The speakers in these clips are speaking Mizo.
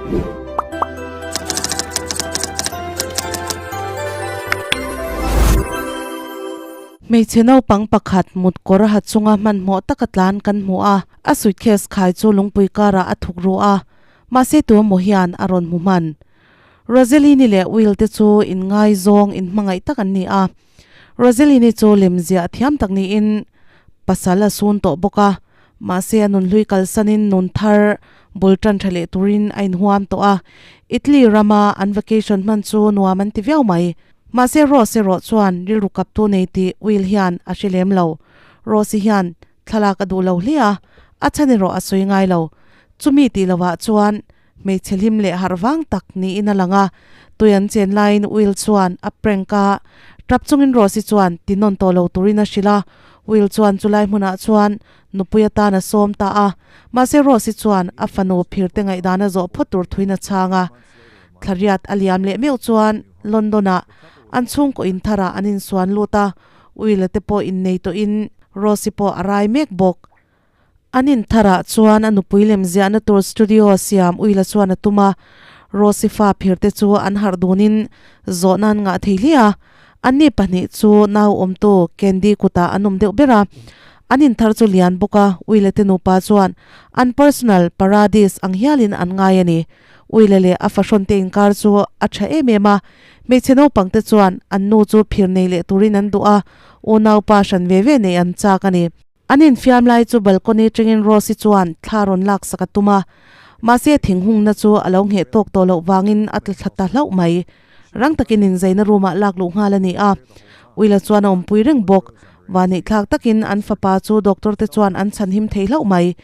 Hmeichhe naupang pakhat mut kawr ha chunga hmanhmawh taka tlan kan hmu a, a suitcase khai chu lungpui karah a thuk ru a, mahse tu emaw hian a rawn hmu hman. Roselini leh Will te chu inngaizawng inhmangaih tak an ni a, Roselini chu lemziah thiam tak niin pasal a sun tawh bawk a, Mahse a nunhlui kalsanin nun thar bul tan tha leh turin a inhuam tawh a, Italy rama an vacation hman chu nuam an ti viau mai. Mahse Rose erawh chuan rilru kaptu nei tih Will hian a hre lem lo. Rose-i hian thlalak a duh lo hle a, a chhan erawh a sawi ngai lo. Chumi tih lovah chuan hmeichhe hlim leh harh vang tak niin a lang a, tui an chen laiin Will chuan a prank a, tap chungin Rose-i chuan ti nawn tawh lo turin a hrilh a, Will chuan chulai hmunah chuan nupui atan a sawm ta a, mahse Rose-i chuan a fanu phirte ngaihdan a zawh phawt tur thuin a chhang a. Thlariat a liam leh meuh chuan London-ah an chhungkaw in tharah an insuan lut a, Will-a te pawh innei tawhin Rose-i pawh a rai mek bawk. An intharah chuan a nupui lem ziahna tur studio siam Uila chuan a tum a, Rosy fa phirte chu an harh dunin zawhna an ngah thei hle a. Anni pahnih chu nau awmtu Candy kutah an awm deuh ber a. An inthar chu lian bawk a, Uila te nupa chuan an personal paradis ang hialin an ngai a ni. Uila leh a fahrawnte inkar chu a tha em em a, hmeichhe naupangte chuan an nu chu phir nei leh turin an duh a, unaupa hran ve ve neih an chak a ni. An infiam lai chu balcony atangin Rose-i chuan thla rawn laksak a tum a, mahse thing hungna chu a lo ngheh tawk tawh loh vangin a tla thla ta hlauh mai. Rang takin inzaina room-ah lak luh nghal a ni a, Willa chuan a awmpui reng bawk. Vaneihthlak takin an fapa chu doctor te chuan an chhanhim thei hlauh mai.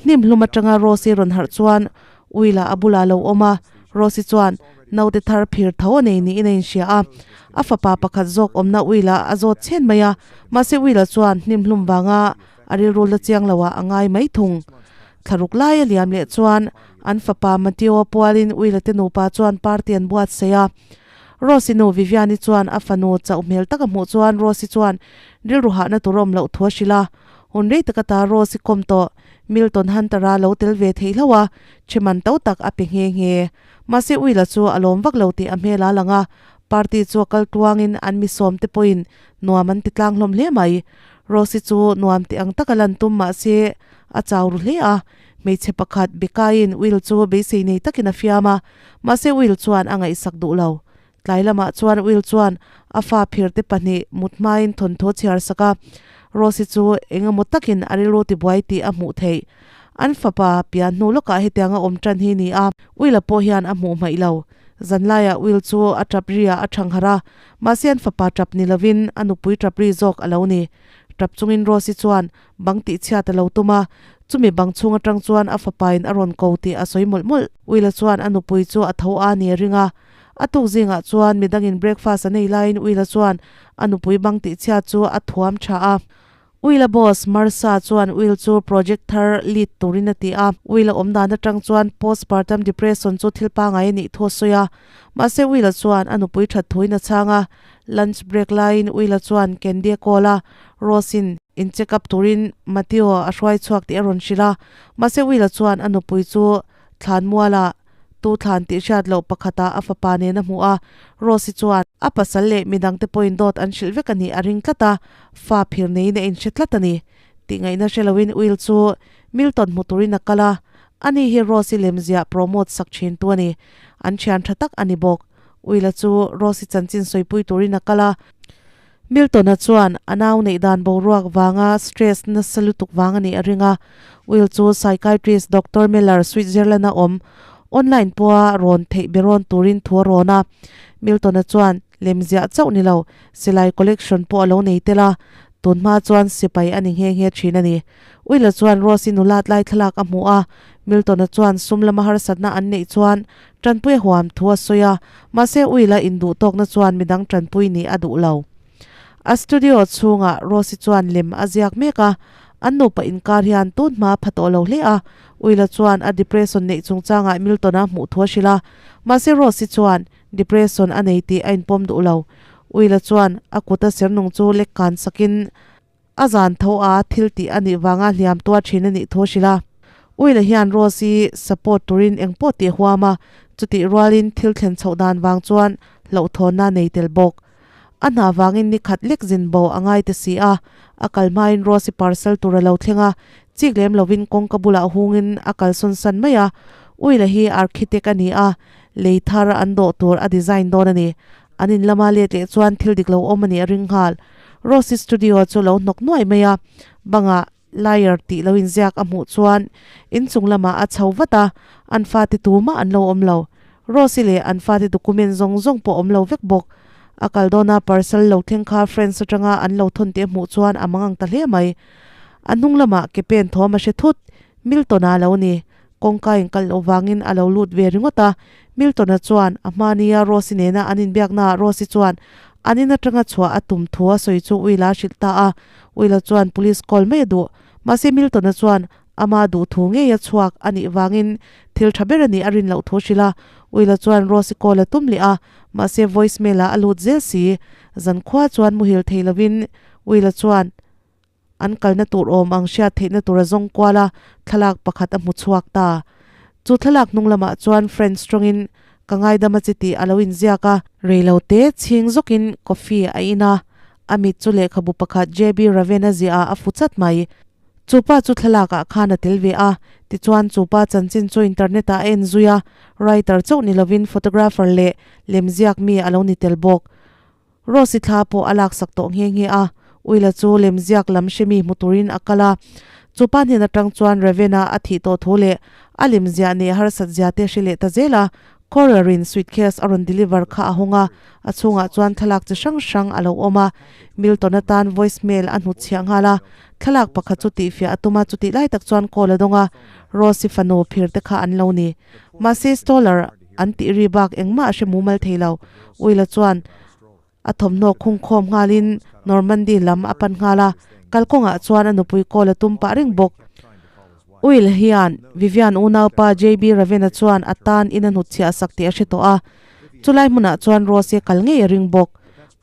Hnim hlum atanga Rose-i rawn harh chuan Willa a bulah a lo awm a, Rose-i chuan naute thar phir tho a nei niin a inhria a. A fapa pakhat zawk awmna Willa a zawt chhen mai a, mahse Willa chuan hnim hlum vanga a rilru la chiang lo ah a ngai mai thung. Thlaruk lai a liam leh chuan an fapa Mateo pualin Willa te nupa chuan party an buatsaih a. Rose-i nu Vivian-i chuan a fanu chauh hmel tak a hmuh chuan Rose-i chuan rilru hahna tur a awm loh thu a hrilh a. Hun rei taka ta Rose-i kawm tawh Milton Hunter-a lo tel ve theih hlauh a, ṭhiman to tak a pe nghe nghe. Mahse Will-a chu a lawm vak lo tih a hmel a lang a, party chu a kal tluangin an mi sawmte pawhin nuam an ti tlang hlawm hle mai. Rose-i chu nuam ti ang taka lan tum mahse a chau ru hle a, hmeichhe pakhat Becca-in Will chu beisei nei takin a fiam a, mahse Will chuan a ngaihsak duh lo. Tlai lamah chuan Will chuan a fa phirte pahnih mut hmain thawnthaw chhiar sak a, Rose-i chu eng emaw takin a rilru tibuai tih a hmuh theih. An fapa pian hnu lawkah hetiang a awm tan hi ni a, Will-a pawh hian a hmuh hmaih lo. Zanlaiah Will chu a tap ri-ah a thang harh a, mahse an fapa tap ni lovin a nupui tap ri zawk a lo ni. Tap chungin Rose-i chuan bang tihchhiat a lo tum a, chumi bang chhung atang chuan a fapain a rawn ko tih a sawi mawlh mawlh. Will-a chuan a nupui chu a tho a ni a ring a, A tuk zingah chuan midangin breakfast an ei laiin Willa chuan a nupui bang tihchhiat chu a thuam tha a. Willa boss Marsa chuan Will chu project thar lead turin a ti a. Willa awm dan atang chuan postpartum depression chu thil pangai a nih thu a sawi a. Mahse Willa chuan a nupui that thuin a chhang a. Lunch break laiin Willa chuan Candy a call a, Rose-in in check up turin Mateo a hruai chhuak tih a rawn hrilh a. Mahse Willa chuan a nupui chu Thlanmualah tu thlan tih hriat loh pakhatah a fapa nen a hmuh a, Rose-i chuan a pasal leh midangte pawhin dawt an hrilh vek a nih a ring tlat a, fa phir neiin a inhre tlat a ni. Tih ngaihna hre loin Will chu Milton hmu turin a kal a, ani hi Rose-i lemziah promote sak thin tu a ni. An thian tha tak a ni bawk. Will-a chu Rose-i chanchin sawipui turin a kal a, Milton-a chuan a nau neih dan boruak vanga stress nasa lutuk vang a nih a ring a. Will chu psychiatrist Doctor Miller Switzerland-a awm online pawha rawn theih be rawn turin thu a rawn a. Milton-a chuan lemziah chauh ni lo, silai collection pawh a lo nei tel a, tun hma chuan sipai a ni nghe nghe thin a ni. Will-a chuan Rose-i nulat lai thlalak a hmu a, Milton-a chuan sum lama harsatna an neih chuan Tanpui a huam thu a sawi a, mahse Will-a induhtawkna chuan midang tanpui nih a duh lo. A studio chhungah Rose-i chuan lem a ziak mek a, an nupa inkar hian tun hma pha tawh lo hle a. Will-a chuan a depression neih chungchangah Milton-a hmuh thu a hrilh a, mahse Rose-i chuan depression a nei tih a inpawm duh lo. Will-a chuan a kuta sernung chu lek kan sakin, A zan tho a thil tih a nih vanga hliam tuar thin a nih thu a hrilh a. Will-a hian Rose-i support turin engpawh tih a huam a, chutih rualin thil thlen chhoh dan vang chuan hlauhthawnna a nei tel bawk. A hna vangin ni khat lek zin bo a ngai ta si a, a kal hmain Rose-i parcel tur a lo thleng a, chik lem lovin kawngka bulah hungin a kalsawn san mai a. Will-a hi architect a ni a, lei thar an dawh tur a design dawn a ni. An in lama let leh chuan thil dik lo awm a nih a ring nghal. Rose-i studio chu lo hnawk nuai mai a, bangah Liar tih lo inziak a hmuh chuan inchung lamah a chho vat a, an fate tumah an lo awm lo. Rose-i leh an fate document zawng zawng pawh awm lo vek bawk. A kal dawna parcel lo thleng kha France atanga an lo thawn tih a hmuh chuan a mangang ta hle mai. A hnung lamah ke pen thawm a hre thut. Milton-a lo ni. Kawngka in kal loh vangin a lo lut ve ringawt a. Milton-a chuan a hmania Rose-i nena an inbiaknaah Rose-i chuan an in atanga chhuah a tum thu a sawi chu Will-a a hrilh ta a. Will-a chuan police call mai a duh. Mahse Milton-a chuan ama duh thu ngei a chhuak a nih vangin thil tha ber a nih a rin loh thu a hrilh a. Will-a chuan Rose-i call a tum leh a, mahse voice mail-ah a lut zel si. Zankhua chuan muhil thei lovin Will-a chuan an kalna tur awm ang hriat theihna tur a zawng kual a, thlalak pakhat a hmu chhuak ta. Chu thlalak hnung lamah chuan French tawngin Ka ngaidam a chi tih a lo inziak a. Reilote chhing zawkin coffee a in a, a mit chu lehkhabu pakhat JB Raven a ziah ah a fu chat mai. Chu pa chu thlalak ah khan a tel ve a, tichuan chu pa chanchin chu internet ah a en zui a, writer chauh ni lovin photographer leh lemziak mi a lo ni tel bawk. Rose-i thla pawh a laksak tawh nghe nghe a, Will-a chu lemziak lam hremi hmu turin a kal a. Chu pa hnen atang chuan Raven-a a thih tawh thu leh a lemziah neih harsat zia te hre leh ta zel a. Courier-in suitcase a rawn deliver kha a hawng a, a chhungah chuan thlalak chi hrang hrang a lo awm a. Milton atan voice mail a hnutchhiah nghal a, thlalak pakhat chu tihfiah a tum a, chutih lai tak chuan call a dawng a, Rose-i fanu phir te kha an lo ni. Mahse Stoller an tih ri bak engmah a hre mumal thei lo. Will-a chuan a thawmhnaw khung khawm nghalin Normandy lam a pan nghal a, kalkawngah chuan a nupui call a tum pah reng bawk. Will hian Vivian unaupa JB Raven-a chuan a tan in a hnutchhiah sak tih a hre tawh a, chulai hmunah chuan Rose-i a kal ngei a ring bawk.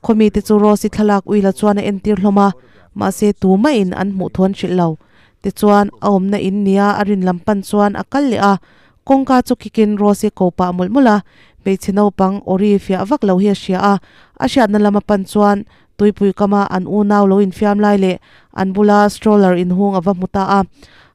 Khawmite chu Rose-i thlalak Will-a chuan a entir hlawm a, mahse tumahin an hmuh thu an hrilh lo. Tichuan, a awmna in nia a rin lam pan chuan a kal leh a, Kawngka chu kikin Rose-i ko pah mawlh mawlh a, hmeichhe naupang awri fiah vak lo hi a hria a, a hriatna lama pan chuan tuipui kama an unau lo infiam lai leh an bula stroller inhung a va hmu ta a.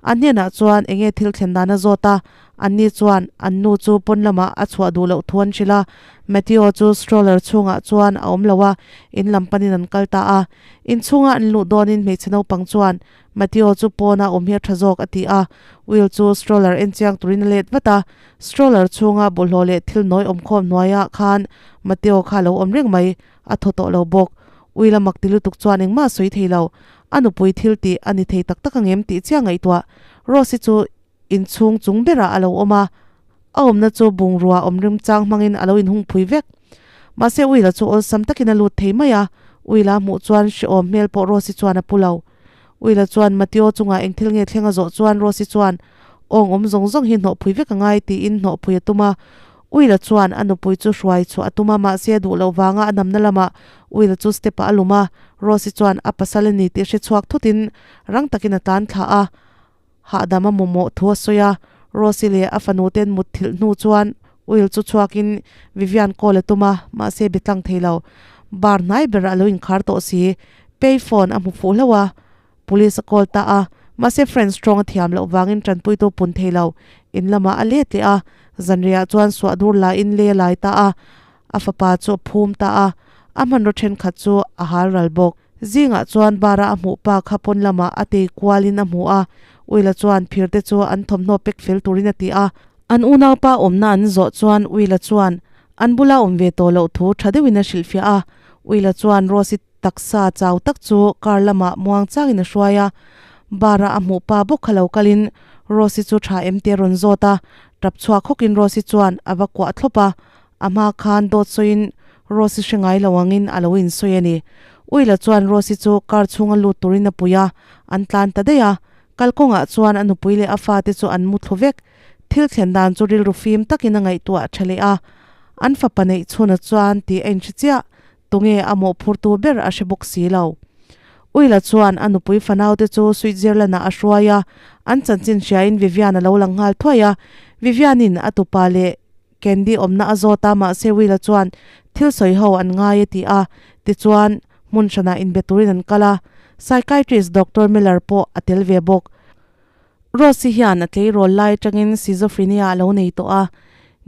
An hnenah chuan enge thil thlen dan a zawt a, anni chuan an nu chu pawn lamah a chhuah duh loh thu an hrilh a, Matteo chu stroller chhungah chuan a awm lo a, in lam panin an kal ta a. Inchhunga an luh dawnin hmeichhe naupang chuan Matteo chu pawna awm hi a tha zawk a ti a, Will chu stroller en chiang turin a let vat a, stroller chhunga bawlhhlawh leh thil nawi awm khawm hnuaiah khan Matteo kha a lo awm reng mai, a thaw tawh lo bawk. Will a mak ti lutuk chuan engmah a sawi thei lo, a nupui thil tih a ni thei tak tak angem tih chiah ngaihtuah Rose-i chu inchhung chung berah a lo awm a, a awmna chu bungrua awm rimchang hmangin a lo inhung phui vek. Mahse Will-a chu awlsam takin a lut thei mai a, Will-a hmuh chuan hrehawm hmel pawh Rose-i chuan a pu lo. Will-a chuan Matteo chungah eng thil nge thleng a zawh chuan Rose-i chuan awng awm zawng zawng hi hnawhphui vek a ngai tiin hnawhphui a tum a. Will-a chuan a nupui chu hruai chhuah a tum a, mahse a duh loh vanga a namna lamah Will-a chu step-ah a lum a, Rose-i chuan a pasal a ni tih hre chhuak thutin rang takin a tlan thla a. Hahdam a mawmawh thu a sawi a, Rose-i leh a fanu ten mut thilh hnu chuan Will chu chhuakin Vivian call a tum a, mahse be tlang thei lo. Bar hnai ber a lo inkhar tawh si. Pay phone a hmu fuh hlauh a, police a call ta a, mahse French tawng a thiam loh vangin tanpuitu pun thei lo. In lamah a let leh a, zanriah chuan suah dur lain lei a lai ta a, a fapa chu a phum ta a, a hmanraw thenkhat chu a hal ral bawk. Zingah chuan bar-a a hmuh pa kha pawn lamah a tei kualin a hmu a, Will-a chuan phirte chu an thawmhnaw pek fel turin a ti a. An unaupa awmna an zawh chuan Will-a chuan an bula awm ve tawh loh thu tha deuhin a hrilhfiah a. Will-a chuan Rose-i taksa chau tak chu car lamah muang changin a hruai a. Bar-a a hmuh pa bawk kha lo kalin Rose-i chu tha em te a rawn zawt a, tap chhuak hawkin Rose-i chuan a va kuah thlawp a. A hma khan dawt sawiin Rose-i hre ngai lo angin a lo insawi a ni. Uila chuan Rose-i chu car chhunga lut turin a pui a, an tlan ta daih a. Kalkawngah chuan a nupui leh a fate chu an mu thlu vek. Thil thlen dan chu rilru fim takin a ngaihtuah tha leh a. An fapa neih chhuna chuan tih a inhre chiah. Tunge a mawhphurtu ber a hre bawk si lo. Uila chuan a nupui fanaute chu Switzerland-ah a hruai a, an chanchin hriain Vivian a lo lang nghal thuai a. Vivian-in a tupa leh Candy awmna a zawt a, mahse Will-a chuan thil sawi ho an ngai a ti a. Tichuan, hmun hranah inbe turin an kal a, psychiatrist Doctor Miller pawh a tel ve bawk. Rose-i hian a tleirawl lai atangin schizophrenia a lo nei tawh a,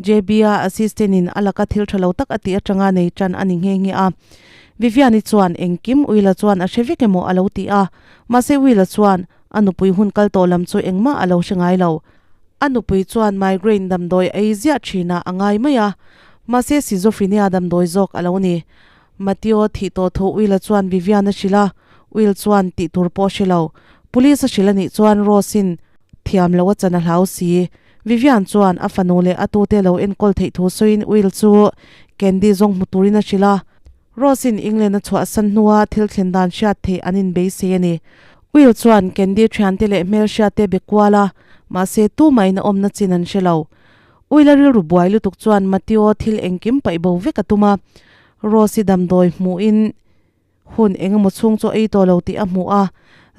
JB-a assistant-in a laka thil tha lo tak a tih atanga nei tan a ni nghe nghe a. Vivian-i chuan engkim Will-a chuan a hre vek emaw a lo ti a, mahse Will-a chuan a nupui hun kal tawh lam chu engmah a lo hre ngai lo. A nupui chuan migraine damdawi a ei ziah thinah a ngai mai a, mahse schizophrenia damdawi zawk a lo ni. Mateo thih tawh thu Will-a chuan Vivian a hrilh a, Will chuan tih tur pawh a hre lo. Police a hrilh a nih chuan Rose-in thiam loh a chan a hlau si. Vivian chuan a fanu leh a tute lo enkawl theih thu sawiin Will chu Candy zawng hmu turin a hrilh a. Rose-in England a chhuahsan hnua thil thlen dan hriat theih an inbeisei a ni. Will chuan Candy thiante leh hmelhriatte be kual a, mahse tumahin a awmna chin an hre lo. Will-a rilru buai lutuk chuan Mateo thil engkim paih bo vek a tum a. Rose-i damdawi hmuhin hun eng emaw chhung chu a ei tawh lo tih a hmu a.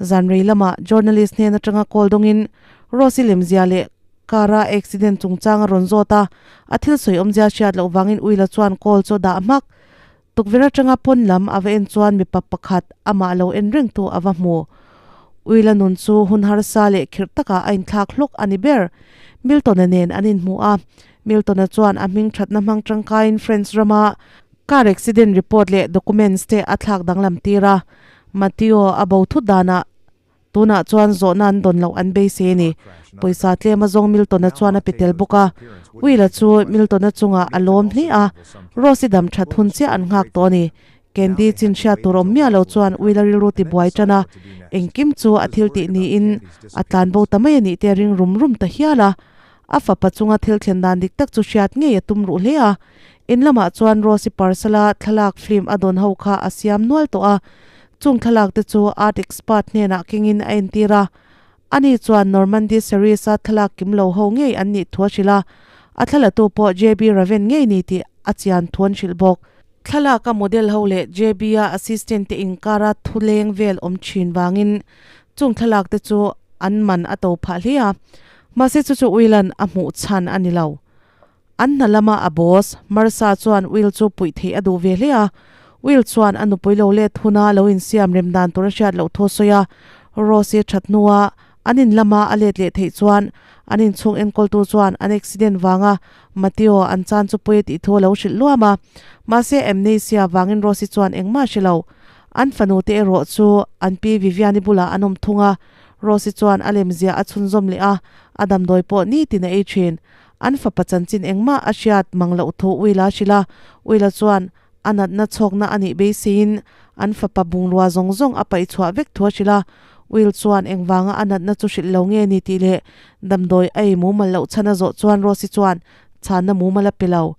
Zan rei lamah journalist hnen atanga call dawngin Rose-i lemzia leh car-a accident chungchang a rawn zawt a, a thil sawi awmzia hriat loh vangin Will-a chuan call chu a dah hmak. Tukverh atanga pawn lam a va en chuan mipa pakhat amah lo en reng tu a va hmu. Will-a nun chu hun harsa leh khirh takah a inthlak hlawk a ni ber. Milton-a nen an inhmu a, Milton-a chuan a hming thatna hmang tangkaiin French rama car accident report leh documents te a thlak danglam tir a. Matteo a bo thut danah tunah chuan zawhna an dawn loh an beisei a ni. Pawisa tlem a zawng Milton-a chuan a pe tel bawk a. Will-a chu Milton-a chungah a lawm hle a, Rose-i dam that hun chiah an nghak tawh a ni. Candy chin hriat tur awm miah lo chuan Will-a rilru ti buai tan a, engkim chu a thil tih niin a tlan bo ta mai a nih te a ring rum rum ta hial a. A fapa chunga thil thlen dan dik tak chu hriat ngei a tum ruh hle a. In lamah chuan Rose-i parcel-a thlalak film a dawn ho kha a siam nual tawh a. Chung thlalak te chu art expert hnenah kengin a entir a. Ani chuan Normandy series-a thlalak kim lo ho ngei an nih thu a hrilh a. A thlalatu pawh JB Raven ngei ni tih a chian thu an hrilh bawk. Thlalaka model ho leh JB-a assistant te inkara thu leng vel awm thin vangin chung thlalak te chu an man a to phah hle a. Mahse chu chu Will-a'n a hmuh chhan a ni lo. An hna lama a boss, Marsa chuan Will chu puih theih a duh ve hle a. Will chuan a nupui lo let huna lo insiam rem dan tur a hriat loh thu a sawi a. Rose-i that hnua an in lama a let leh theih chuan an inchhung enkawltu chuan an accident vanga Mateo an chan chu pawi a tih thu a lo hrilh luam a. Mahse amnesia vangin Rose-i chuan engmah a hre lo. An fanu te erawh chu an pi Vivian-i bulah an awm thung a. Rose-i chuan a lemziah a chhunzawm leh a, a damdawi pawh nitin a ei thin. An fapa chanchin engmah a hriat mang loh thu Will-a hrilh a, Will-a chuan a natna chhawkna a nih beiseiin an fapa bungrua zawng zawng a paih chhuah vek thu a hrilh a. Will chuan engvanga a natna chu hrilh lo nge ni tih leh damdawi a ei mumal loh chhan a zawh chuan Rose-i chuan chhanna mumal a pe lo.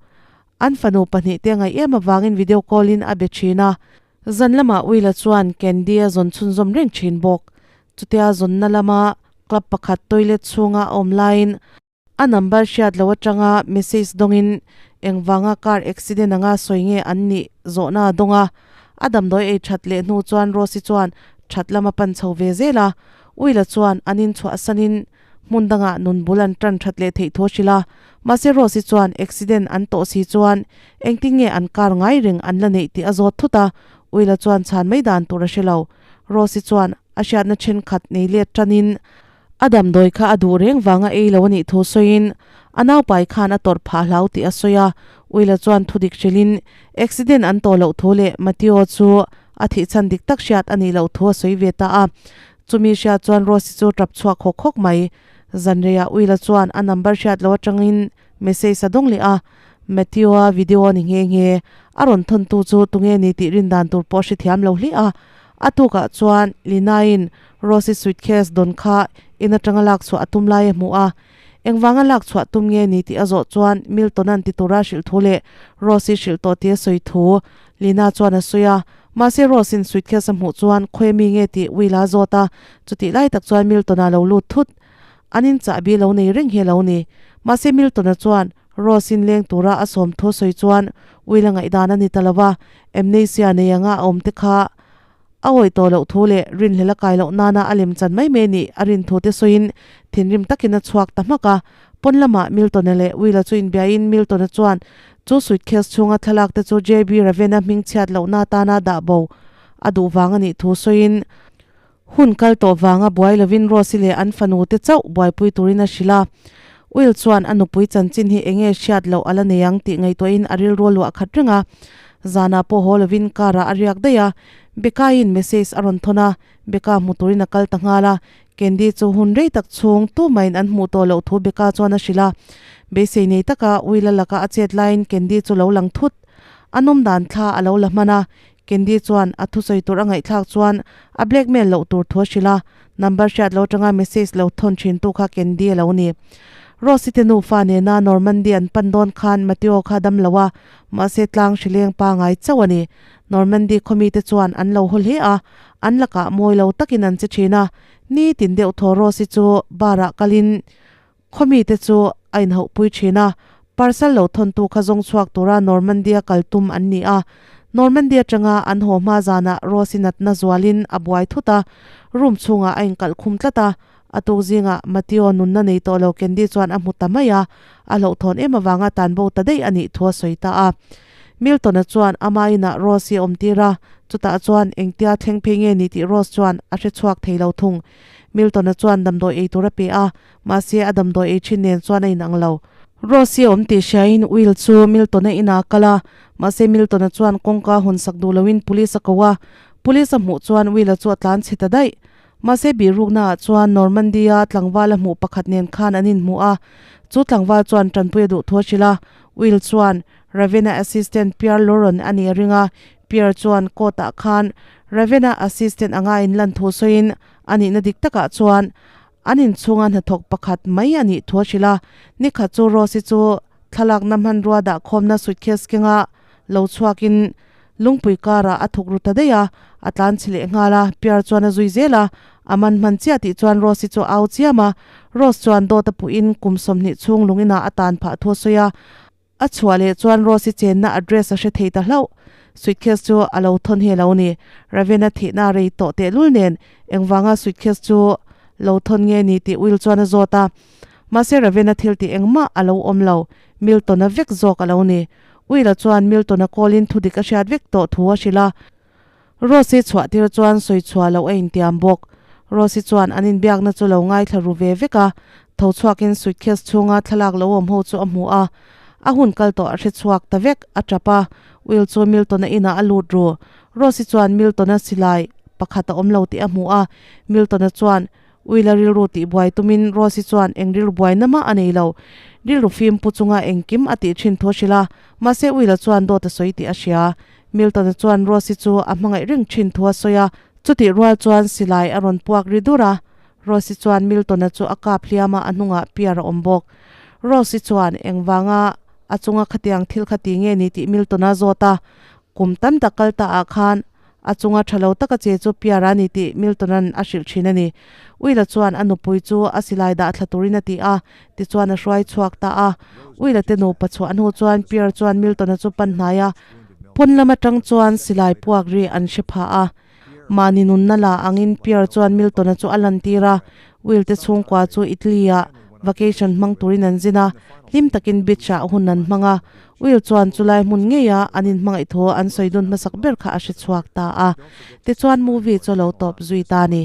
An fanu pahnihte a ngaih em avangin video call-in a be thin a. Zan lamah Will-a chuan Candy a zawn chhunzawm reng thin bawk. Chutia zawnna lama club pakhat toilet chhunga a awm laiin a number hriat loh atanga message dawngin engvanga car accident anga sawi nge an nih zawhna a dawng a. A damdawi ei that leh hnu chuan Rose-i chuan that lam a pan chho ve zel a. Will-a chuan an inchhuahsanin Hmun dangah nun bul an tan that leh theih thu a hrilh a, mahse Rose-i chuan accident an tawh si chuan engtin nge an car ngai reng an la neih tih a zawt thut a, Will-a chuan chhan mai dan tur a hre lo. Rose-i chuan a hriatna thenkhat nei let tanin a damdawi kha a duh reng vanga ei lo a nih thu sawiin a naupai khan a tawrh phah hlau tih a sawi a, Will-a chuan thudik hrilhin accident an tawh loh thu leh Mateo chu a thih chhan dik tak hriat a nih loh thu a sawi ve ta a. Chumi hriat chuan Rose-i chu tap chhuak hawk hawk mai. Zanreiah Will-a chuan a number hriat loh atangin message a dawng leh a, Matthew-a video ni nghe nghe a rawn thawntu chu tunge ni tih rin dan tur pawh a hrethiam lo hle a. A tukah chuan Lina-in Rose-i suitcase dawn kha in atanga lak chhuah a tum lai a hmu a. Engvanga lak chhuah tum nge ni tih a zawh chuan Milton-a'n ti tura hrilh thu leh Rose-i hrilh tawh tih a sawi thu Lina chuan a sawi a. Mahse Rose-in suitcase a hmuh chuan khawi mi nge tih Will-a a zawt a, chutih lai tak chuan Milton-a lo lut thut. An in chahbi lo nei reng hi a lo ni. Mahse Milton-a chuan Rose-in leng tura a sawm thu sawi chuan Will-a ngaihdan a ni ta lo va, amnesia nei anga a awm te kha. A awih tawh loh thu leh rinhlel a kai loh nana a lem chan mai mai nih a rin thu te sawiin thinrim takin a chhuak ta hmak a. Pawn lamah Milton-a leh Will-a chu inbiain Milton-a chuan chu suitcase chhunga thlalak te chu JB Raven-a hmingchhiat lohna atana dah bo a duh vang a nih thu sawiin hun kal tawh vanga buai lovin Rose-i leh an fanu te chauh buaipui turin a hrilh a. Will chuan a nupui chanchin hi enge hriat loh a la nei ang tih ngaihtuahin a rilru a luah khat reng a. Zanah pawh haw lovin car-ah a riak daih a, Becca-in message a rawn thawn a, Becca hmu turin a kal ta nghal a. Candy chu hun rei tak chhung tumahin an hmuh tawh loh thu Becca chuan a hrilh a. Beisei nei taka Will-a laka a chet laiin Candy chu lo lang thut. A nawm dan thla a lo la hman a, Candy chuan a thusawi tur a ngaihthlak chuan a blackmail loh tur thu a hrilh a, number hriat lo atanga message lo thawn thin tu kha Candy a lo ni. Rose-i te nufa nena Normandy an pan dawn khan Matteo kha dam lo a, mahse tlang hrileng pangai chauh a ni. Normandy khawmite chuan an lo haw hle a, an lakah mawi lo takin an che thin a, nitin deuh thaw Rose-i chu bar-ah kalin khawmite chu a inhauhpui thin a, parcel lo thawntu kha zawng chhuak tura Normandy-a kal tum an ni a. Normandy atanga an haw hma zanah Rose-i natna zualin a buai thut a, room chhungah a inkalh khum tlat a, a tuk zingah Matteo nunna nei tawh lo Candy chuan a hmu ta mai a, a hlauhthawn em avanga tanbo ta daih a nih thu a sawi ta a. Milton-a chuan ama inah Rose-i a awm tir a, chutah chuan engtia thleng phei nge ni tih Rose chuan a hre chhuak thei lo thung. Milton-a chuan damdawi ei tur a pe a, mahse a damdawi ei thin nen chuan a inang lo. Rose-i a awm tih hriain Will chu Milton-a inah a kal a, mahse Milton-a chuan kawngka hawn sak duh loin police a ko a, police a hmuh chuan Will-a chu a tlan chhe ta daih. Mahse bihruknaah chuan Normandy-a tlangval a hmuh pakhat nen khan an inhmu a, chu tlangval chuan tanpui a duh thu a hrilh a, Will chuan Ravenna assistant Pierre Laurent a nih a ring a, Pierre chuan court-ah khan Ravenna assistant anga inlan thu sawiin a nihna dik takah chuan an inchhunga hnathawk pakhat mai a nih thu a hrilh a. Nikhat chu Rose-i chu thlalakna hmanrua dahkhawmna suitcase kenga lo chhuakin lungpui karah a thuk ru ta daih a, a tlan chhe leh nghal a, Pierre chuan a zui zel a, a man hman chiah tih chuan Rose-i chu a au chiam a, Rose chuan dawt a puhin kum 20 chhung lung inah a tan phah thu a sawi a, a chhuah leh chuan Rose-i chenna address a hre thei ta hlauh, suitcase chu a lo thawn hi a lo ni, Raven-a thihna a rei tawh tehlul nen engvanga suitcase chu lo thawn nge ni tih Will chuan a zawt a, mahse Raven-a thil tih engmah a lo awm lo, Milton-a vek zawk a lo ni. Will-a chuan Milton-a call-in thudik a hriat vek tawh thu a hrilh a. Rose-i chhuah tir chuan sawi chhuah loh a intiam bawk. Rose-i chuan an inbiakna chu lo ngaithla ru ve vek a, tho chhuakin suitcase chhunga thlalak lo awm ho chu a hmu a. A hun kal tawh a hre chhuak ta vek, a tap a. Will chu Milton-a inah a lut ru. Rose-i chuan Milton-a silai pakhat a awm lo tih a hmu a. Milton-a chuan Will-a rilru tih buai tumin Rose-i chuan eng rilru buaina mah a nei lo. Rilru fim pu chunga engkim a tih thin thu a hrilh a, mahse Will-a chuan dawt a sawi tih a hria. Milton-a chuan Rose-i chu a hmangaih reng thin thu a sawi a, chutih rual chuan silai a rawn puak ri dur a. Rose-i chuan Milton-a chu a kap hliam a, a hnungah Pierre a awm bawk. Rose-i chuan engvanga a chunga khatiang thil kha ti nge ni tih Milton-a zawt a, kum tam tak kal ta ah khan A chunga tha lo taka che chu Pierre a ni tih Milton-a'n a hrilh thin a ni. Will-a chuan a nupui chu a silai dah thla turin a ti a, tichuan a hruai chhuak ta a. Will-a te nupa chhuah hnu chuan Pierre chuan Milton-a chu pan hnai a, pawn lam atang chuan silai puak ri an hre phah a. Mahni nunna la angin Pierre chuan Milton-a chu a lantir a, Will te chhungkua chu Italy-ah vacation hmang turin an zin a, hlim takin beach-ah hun an hmang a. Will chuan chulai hmun ngeia an inhmangaih thu an sawi dun hmasak ber kha a hre chhuak ta a. Tichuan movie chu a lo tawp zui ta a ni.